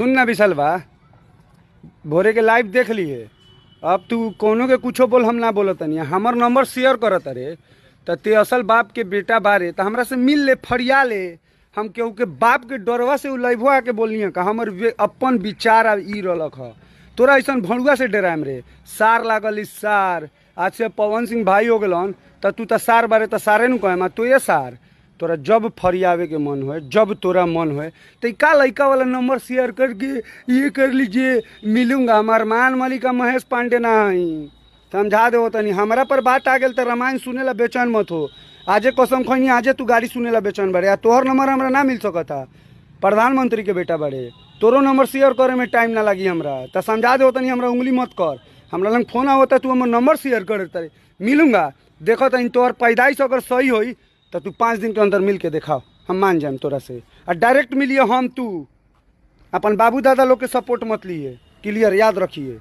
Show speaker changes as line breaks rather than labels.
सुन ना विशाल बा, भोरे के लाइव देख लिए। अब तू कोनो के कुछो बोल, हम ना बोलत तनी। हमर नंबर शेयर करत रे त ते असल बाप के बेटा बारे त हमरा से मिल ले, फरिया ले। हम केहू के बाप के डरवा से उ लाइवो आके बोलनी का हमर अपन विचार आ ई रहलक ह। तोरा ऐसन भणुआ से डराम रे? सार लागल ई सार। आज से पवन सिंह भाई हो गेलन त तू त सार बारे त सारे नु कहे तो ये सार। तोरा जब फरियावे के मन होए, जब तोरा मन होए तो ई का लइका वाला नंबर शेयर करके ये कर लीजिए, मिलूंगा। हमार मान मलिक आ महेश पांडे ना हई, समझा दे तनी। हमरा पर बात आ गेल त रामायण सुने ला बेचैन मत हो। आजे कसम खैनी, आजे तू गाड़ी सुने ला बेचैन बारे। आ तोहर नंबर हमरा ना मिल सकता, प्रधानमंत्री के बेटा बारे, तोरो नंबर शेयर करे में टाइम ना लगी हमरा। त समझा दे तनी, हमरा उंगली मत कर। हमरा लंग फोन आवता, तू हमर नंबर शेयर कर तारे, मिलूंगा। देखो तनी तोहर पैदाइश अगर सही होई तो तू 5 दिन के अंदर मिल के देखाओ, हम मान जाएम तोरा से। आ डायरेक्ट मिलिए हम, तू अपन बाबू दादा लोग के सपोर्ट मत लिए, क्लियर याद रखिए।